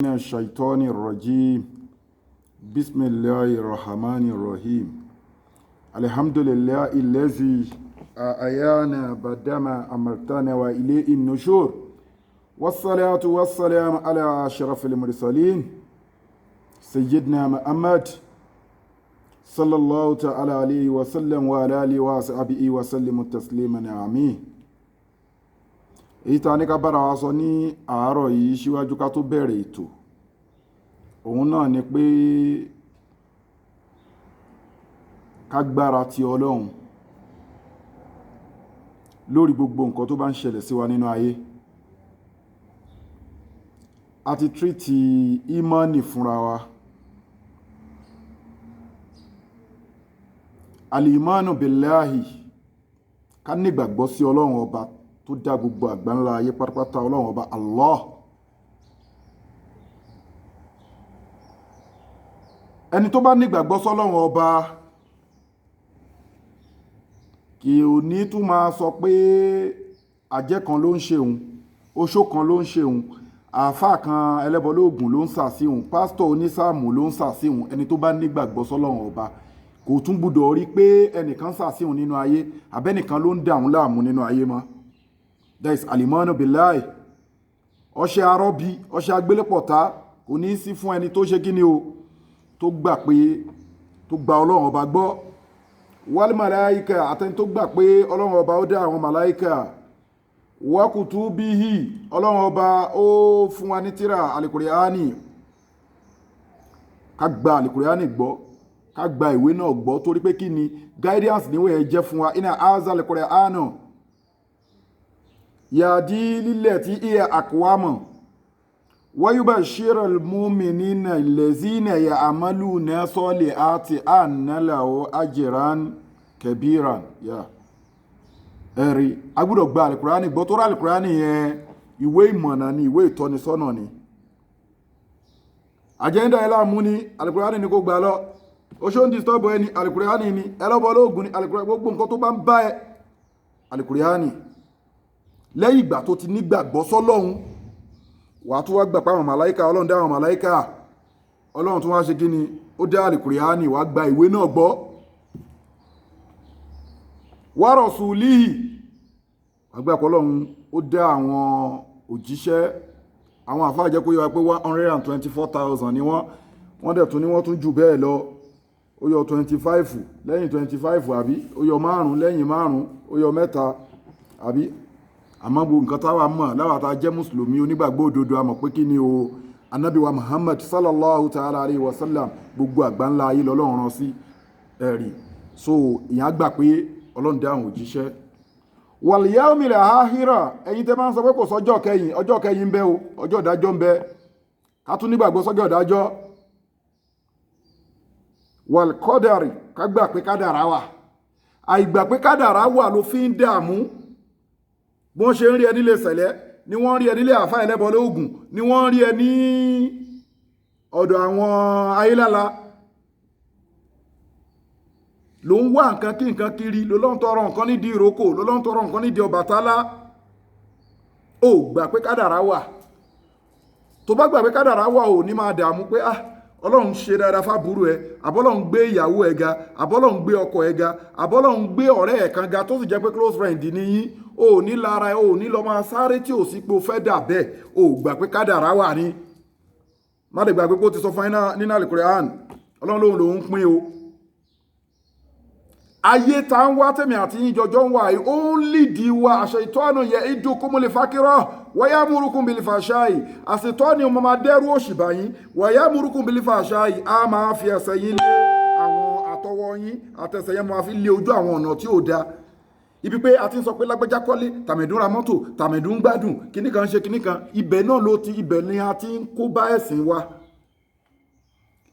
من الشيطان الرجيم. بسم الله الرحمن الرحيم. الحمد لله الذي أحيانا بعدما أمرتنا وإليه النشور، والصلاة والسلام على أشرف المرسلين سيدنا محمد صلى الله تعالى عليه وسلم وعلى آله وصحبه وسلم تسليما، آمين. Èyí tá a ní ká bára wa sọ ní àárọ̀ yìí síwájú ká tó bẹ̀rẹ̀ ètò, òun náà ni pé ká gbára ti Ọlọ́run lórí gbogbo nǹkan tó bá ń ṣẹlẹ̀ sí wa nínú ayé. A ti tírìtì ìmánì fúnra wa. Alìmánu bìláhì, ká nígbàgbọ́ sí Ọlọ́run ọba tó dá gbogbo àgbáńlá ayé pátápátá, Ọlọ́run ọba Allah. Ẹni tó bá nígbàgbọ́ sọ́lọ́run ọba kì ò ní tún máa sọ pé àjẹ́ kan ló ń ṣe òun, oṣó kan ló ń ṣe òun, àáfàá kan ẹlẹ́bọlóògùn ló ń sà sí òun, pásítọ̀ onísáàmù ló ń sà sí òun. Ẹni tó bá nígbàgbọ́ sọ́lọ́run ọba kò tún gbúdọ̀ rí pé ẹnìkan sà sí òun nínú ayé, àbẹ́nìkan ló ń dà òun láàmú nínú ayé mọ́. That is alimanu bilahi. Ọṣẹ arọbí, ọṣẹ agbélépọ̀tá kò ní í sí fún ẹni tó ṣe kíni o, tó gbà pé, tó gba Ọlọ́run ọba gbọ́. Wal màláìkà, àtẹni tó gbà pé Ọlọ́run ọba ó dá àwọn màláìkà. Wa kutubihi, Ọlọ́run ọba ó fún wa ní tírà alikuriani. Ká gba alikuriani gbọ́, ká gba ìwé náà gbọ́, torí pé kí ni guidance níwèé ẹ jẹ́ fún wa. Iná azal alikuriani yàdí lílẹ̀ tí iya àkúwámọ̀ wáyúbà ṣíra múmìnínà lẹ́zínà ya àmàlù náà sọ́ọ̀lì àti ànálàó ajiran kẹbíran. Ya ẹ̀rí, a gbọ́dọ̀ gba alukurani gbọ́, tó rà alukurani yẹn ìwé ìmọ̀nà ni, ìwé ìtọ́nisọ́nà ni. Àjẹ́ńdà ẹ̀ láàmú ni alukurani ni kò gbà lọ. Oṣó ń disturb ẹni, alukurani ni. Ẹlọ́bọ lóògùn ni alukurani. Gbogbo nǹkan tó bá ń bá ẹ, alukurani. Lẹ́yìn ìgbà tó ti nígbàgbọ́ sọ́lọ́hun, wàá tún wá gbà pé àwọn màláìka, Ọlọ́run dá àwọn màláìka, Ọlọ́run tún wá ṣe kíni, ó dá àlìkùránì, wàá gba ìwé náà gbọ́. Wa rasulihi, wàá gbà pé Ọlọ́run ó dá àwọn òjíṣẹ́. Àwọn àfáà jẹ́ kó yé wa pé 124,000 ni wọ́n, wọ́n dẹ̀ tún ní wọ́n tún jù bẹ́ẹ̀ lọ. Ó yọ 25 lẹ́yìn 25, àbí ó yọ 5 lẹ́yìn 5, ó yọ 3, àbí? Àmọ́ gbogbo nǹkan táwa mọ̀ láwa tá a jẹ́ mùsùlùmí onígbàgbọ́ òdodo, a mọ̀ pé kí ni o, anabi wa Muhammad sallallahu ta'ala alayhi wa sallam, gbogbo àgbáńlá ayé lọ́lọ́run rán sí. Ẹ̀rí, so ìyẹn gbà pé Ọlọ́run dá àwọn òjíṣẹ́. Wal yawmil akhira, ẹ̀yin tẹ́ máa ń sọ pé kò sọ́jọ́ kẹyìn, ọjọ́ kẹyìn ń bẹ o, ọjọ́ ìdájọ́ ń bẹ, ká tún nígbàgbọ́ sọ́jọ́ ìdájọ́. Wal qadari, ká gbà pé kádàrá wà. Àìgbà pé kádàrá wà ló fi ń dààmú. Bí wọ́n ṣe ń rí ẹ nílé sẹ̀lẹ̀ ni wọ́n ń rí ẹ nílé àfáà ẹlẹ́bọ lóògùn, ni wọ́n ń rí ẹ ní ọ̀dọ̀ àwọn ayélála. Ló ń wá nǹkan kí nǹkan kiri, ló ló ń tọrọ nǹkan nídìí ìrókò, ló ló ń tọrọ nǹkan nídìí Ọbàtálá. Ó gbà pé kádàrá wà. Tó bá gbà pé kádàrá wà, ò ní máa dààmú pé ah, Ọlọ́run ṣe dáadáa fábúrú ẹ, àbọ́lọ́run gbé ìyàwó ẹ ga, àbọ́lọ́run gbé ọkọ ẹ ga, àbọ́lọ́run gbé ọ̀rẹ́ ẹ kan ga tó sì jẹ́ pé close friend ni yín. Ò ní lára ẹ, ò ní lọ máa sáré tí ò sí pé o fẹ́ dà bẹ́ẹ̀. Ò gbà pé kádàrá wà ní. Má lè gbàgbé pé ó ti sọ fún nínú Al-Qur'an, Ọlọ́run lòun lòun pín o. Ayé tá ń wá, tẹ̀mí àti yín jọjọ́ ń wà yìí, ó ń lìdí wa. Àṣẹ ìtọ́nù yẹ ìdú kúmúlẹ̀ fákírọ̀ wọ́yá múrukún bìlì fàṣáì. Àṣetọ́ni ọmọ máa dẹ́rù òṣì báyìí. Wọ́yá múrukún bìlì fàṣáì, á máa fi ẹsẹ̀ yín lé àwọn àtọwọ́ yín, àtẹsẹ̀ yẹn máa fi lé ojú àwọn ọ̀nà tí ò da. Ibi pé a ti ń sọ pé lágbájá kọ́lé, tàmẹ̀dún ra mọ́tò, tàmẹ̀dún ń gbádùn, kíní kan ṣe kíní kan, ibẹ̀ náà ló ti, ibẹ̀ ni a ti ń kó bá ẹ̀sìn wa.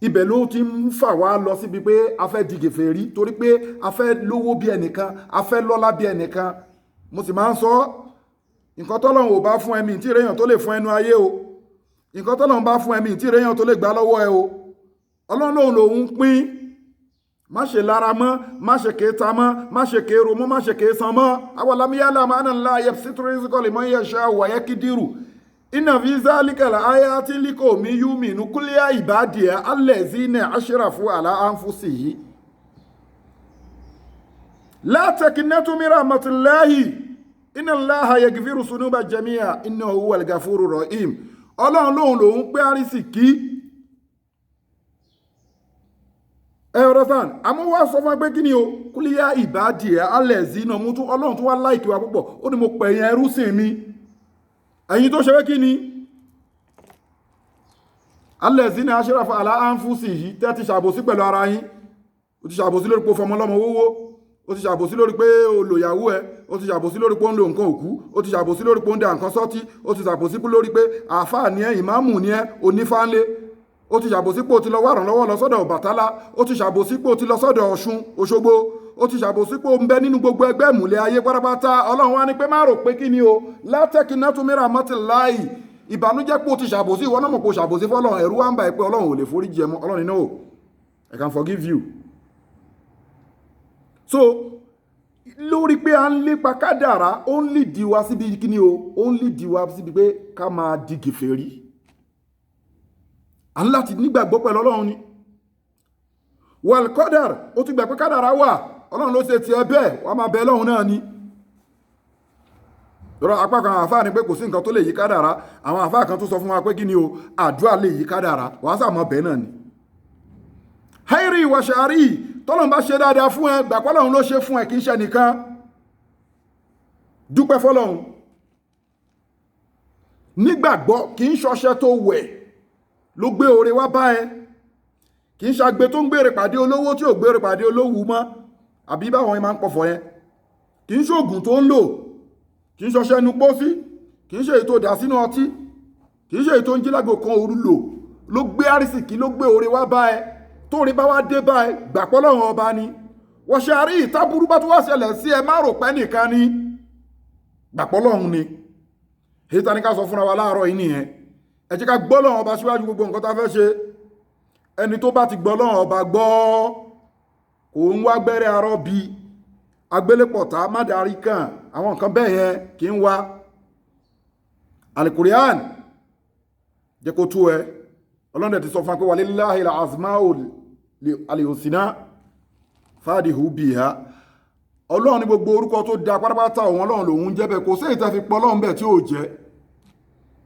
Ibẹ̀ ló ti ń fà wá lọ síbi pé a fẹ́ di kèfèrí, torí pé a fẹ́ lówó bí ẹnìkan, a fẹ́ lọ́lá bí ẹnìkan. Mo sì máa ń sọ, nǹkan tọ́lọ́run ò bá fún ẹ̀mí tí ìrẹ́yàn tó lè fún ẹnu ayé o, nǹkan tọ́lọ́run bá fún ẹ̀mí tí ìrẹ́yàn tó lè gbà lọ́wọ́ ẹ o. Ọlọ́run lòun lòun pín. Má ṣe lára mọ́, má ṣe kéta mọ́, má ṣe kéro mọ́, má ṣe késan mọ́. Awalam ya'lam anna Allaha yabsutu rizqa liman yasha'u wa yaqdiru. Inna fi zalika la ayatin liqaumin yu'minun qul ya ibadiya allazina ashrafu ala anfusihim la taqnatu min rahmatillahi inna Allaha yaghfiru dhunuba jami'a innahu huwal ghafurur rahim. Ọlọ́run lóhun lòun pé àrísìkí. Ẹ understand? Àmọ́ wá sọ fún wa pé kí ni o, kúlíyà ìbádìí alẹ́ zina mú tún Ọlọ́run tún wá láìkí wa púpọ̀. Ó ní mo pè yẹn ẹrú sìn mi, ẹ̀yin tó ṣe pé kí ni alẹ́ zina aṣẹ́ráfà aláǹfùsì yìí, tẹ́ ti ṣàbòsí pẹ̀lú ara yín. Ó ti ṣàbòsí lórí pé ó fọmọ lọ́mọ wówó, ó ti ṣàbòsí lórí pé ó lò ìyàwó ẹ, ó ti ṣàbòsí lórí pé ó ń lo nǹkan òkú, ó ti ṣàbòsí lórí pé ó ń da nǹkan sọ́tí, ó ti ṣàbòsí lórí pé àáfàá ni ẹ, ìmáàmù ni ẹ, onífáńlé, ó ti ṣàbòsí pé ó ti lọ wá ìrànlọ́wọ́ lọ sọ́dọ̀ Ọbàtálá, ó ti ṣàbòsí pé ó ti lọ sọ́dọ̀ Ọ̀ṣun Òṣogbo, ó ti ṣàbòsí pé ó ń bẹ nínú gbogbo ẹgbẹ́ ìmùlẹ̀ ayé pátápátá. Ọlọ́run wá ní pé má rò pé kí ni o, látẹ́kínná tún mìíràn mọ́tì láì ìbànújẹ́ pé ó ti ṣàbòsí. Ìwọ náà mọ̀ pé ó ṣàbòsí fọ́lọ́run, ẹ̀rù wá ń bà ẹ́ pé Ọlọ́run ò lè forí jì ẹ́ mọ́. Ọlọ́run ní no, I can forgive you. So lórí pé à ń lépa kádàrá, ó ń lìdí wa síbi kí ni o, ó ń lìdí wa síbi pé ká máa di kèfèrí. À ń láti nígbàgbọ́ pẹ̀lú Ọlọ́run ni. Wal qadar, ó ti gbà pé kádàrá wà, Ọlọ́run ló ṣe tiẹ̀ bẹ́ẹ̀, wàá máa bẹ Ọlọ́run náà ni. Lọ́rọ̀ apá kan àwọn àfáà ni pé kò sí nǹkan tó lè yí kádàrá. Àwọn àfáà kan tó sọ fún wa pé kí ni o, àdúrà lè yí kádàrá, wàá sàmọ́ bẹ́ẹ̀ náà ni. Hairi wa shari, tọ́lọ́run bá ṣe dáadáa fún ẹ, gbà pọ́lọ́run ló ṣe fún ẹ, kì í ṣe nìkan. Dúpẹ́ fọ́lọ́run. Nígbàgbọ́ kì í ṣọṣẹ tó wẹ̀ ló gbé oore wá bá ẹ, kì í ṣagbe tó ń gbére pàdé olówó tí ò gbére pàdé olówù mọ́, àbí báwọn máa ń pọ̀fọ̀ yẹn. Kì í ṣoògùn tó ń lò, kì í ṣọṣẹ nu pósí, kì í ṣe èyí tó dà sínú ọtí, kì í ṣe èyí tó ń jí lágbo kan òru lò ló gbé àrísìkí, ló gbé oore wá bá ẹ. Tóore bá wá dé bá ẹ, gbà pọ́lọ́run ọba ni. Wọ́n ṣe àrí ìtaburú bá tó wá ṣẹlẹ̀ sí ẹ, má rò pé nìkan ni, gbà pọ́lọ́run ni. Èyí ta ni ká sọ fúnra wa láàárọ̀ yìí nìyẹn. Ẹ jẹ́ ká gbọ́ Ọlọ́run ọba síwájú gbogbo nǹkan tá a fẹ́ ṣe. Ẹni tó bá ti gbọ́ Ọlọ́run ọba gbọ́, kò ń wá gbẹ́rẹ́ arọ́ bí agbélépọ̀tá má darí kàn, àwọn nǹkan bẹ́ẹ̀ yẹn kì í wá. Alikurian jẹ́ kó tú ẹ. Ọlọ́run dẹ̀ ti sọ fún wa pé walillahil asmaul al-husna fadihu biha. Ọlọ́run ní gbogbo orúkọ tó da pátápátá òun Ọlọ́run lòun jẹ́ bẹ́ẹ̀, kò sí èyí tá fi pọ̀ Ọlọ́run bẹ́ẹ̀ tí ò jẹ́.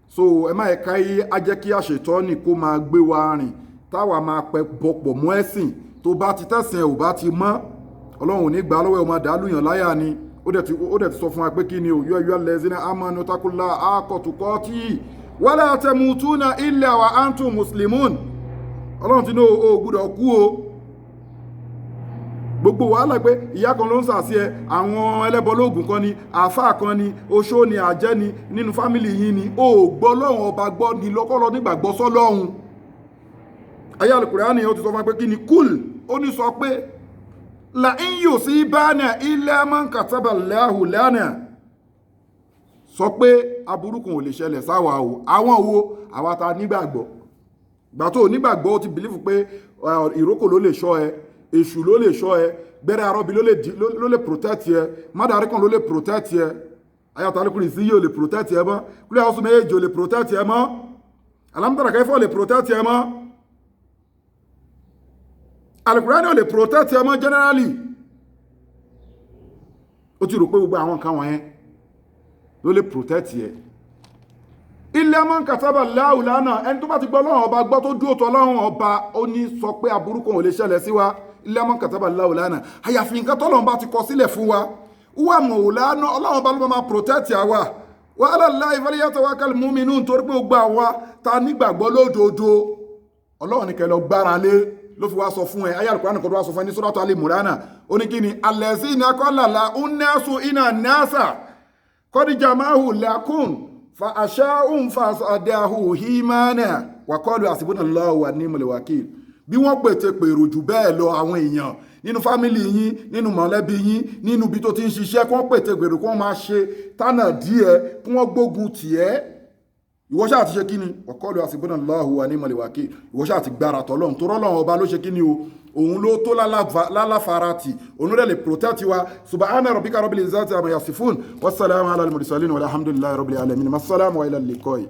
So ẹ má ẹ̀ka yí á jẹ́ kí àṣetọ́ni kó máa gbé wa rìn, táwa máa pẹ́ bọ̀pọ̀ mọ́ ẹ̀sìn. Tó bá ti tẹ̀sìn ẹ̀ ò bá ti mọ́, Ọlọ́run ò ní gbà lọ́wọ́ ẹ̀, máa dàálù yàn láyà ni. Ó dẹ̀ ti sọ fún wa pé kí ni o, yọ lẹ́sìn amanu takula akọ̀tùkọ́tì wala tamutuna illa wa antum muslimun. Ọlọ́run ti ní o gbúdọ̀ kú o. Gbogbo wàhálà pé ìyá kan ló ń sàsí ẹ, àwọn ẹlẹ́bọ lóògùn kan ni, àáfàá kan ni, oṣó ni, àjẹ́ ni, nínú fámìlì yín ni, o gbọ́ Ọlọ́run ọba gbọ́ ni, lọ́kọ́lọ́ nígbàgbọ́ sọ́lọ́run. Ayé Al-Kùránì ó ti sọ fún wa pé kí ni kúl, ó ní sọ pé la in yusibana illa man kataba Allahu lana. Sọ pé aburú kan ò lè ṣẹlẹ̀ sáwa o. Àwọn wo? Àwa ta nígbàgbọ́. Gbà tó nígbàgbọ́, ó ti bìlífù pé ìrókò ló lè ṣọ́ ẹ, èṣù ló lè ṣọ́ ẹ, gbẹ́rẹ́ arọ́bí ló lè protect ẹ, mádàrí kan ló lè protect ẹ, ayatollah alukurin sí yóò lè protect ẹ mọ́, kúlẹ̀ ọ̀sùn méjì ò lè protect ẹ mọ́, alámútàrà kẹfọ́ lè protect ẹ mọ́, alukurani ò lè protect ẹ mọ́ generally. Ó ti rò pé gbogbo àwọn nǹkan wọ̀nyẹn ló lè protect ẹ. Ilẹ̀ mọ́ kàtàbà láwùlánà, ẹni tó bá ti gbọ́ Ọlọ́run ọba gbọ́ tó dúró tọ́ Ọlọ́run ọba, ó ní sọ pé aburú kan ò lè ṣẹlẹ̀ sí wa. Ilẹ̀ mọ́ kàtàbà láwùlánà, àyàfi nǹkan tọ́lọ́run bá ti kọ sílẹ̀ fún wa. Wà mọ̀wùlánà, Ọlọ́run ọba ló máa protect àwa. Wa ala Allahi falyatawakkal mu'minun, torí pé gbogbo àwa ta nígbàgbọ́ lódodo, Ọlọ́run ní kẹ́ lọ gbára lé. Ló fi wá sọ fún ẹ, ayé Al-Qur'an kan tó wá sọ fún ẹ ní Suratu Ali Imran, ó ní kí ni allazina qala lahun-nasu inna an-nasa qad jama'u lakum fa asha'um fa sadahu himana wa qalu hasbunallahu wa ni'mal wakil. Bí wọ́n pète pèrò jù bẹ́ẹ̀ lọ, àwọn èèyàn nínú fámìlì yín, nínú mọ̀lẹ́bí yín, nínú ibi tó ti ń ṣiṣẹ́, kí wọ́n pète pèrò, kí wọ́n máa ṣe tánà díẹ̀, kí wọ́n gbógun tì ẹ́. Ìwọ ṣáà ti ṣe kí ni? Wa qalu hasbunallahu wa ni'mal wakil. Ìwọ ṣáà ti gbára tọ́lọ́run, tó rọ́lọ́run ọba ló ṣe kí ni o, òun ló tó lálàfarati, òun ló dẹ̀ lè protect wa. Subhana rabbika rabbil izzati amma yasifun, wassalamu ala al-mursalin, walhamdulillahi rabbil alamin. Massalamu wa ila al-liqai.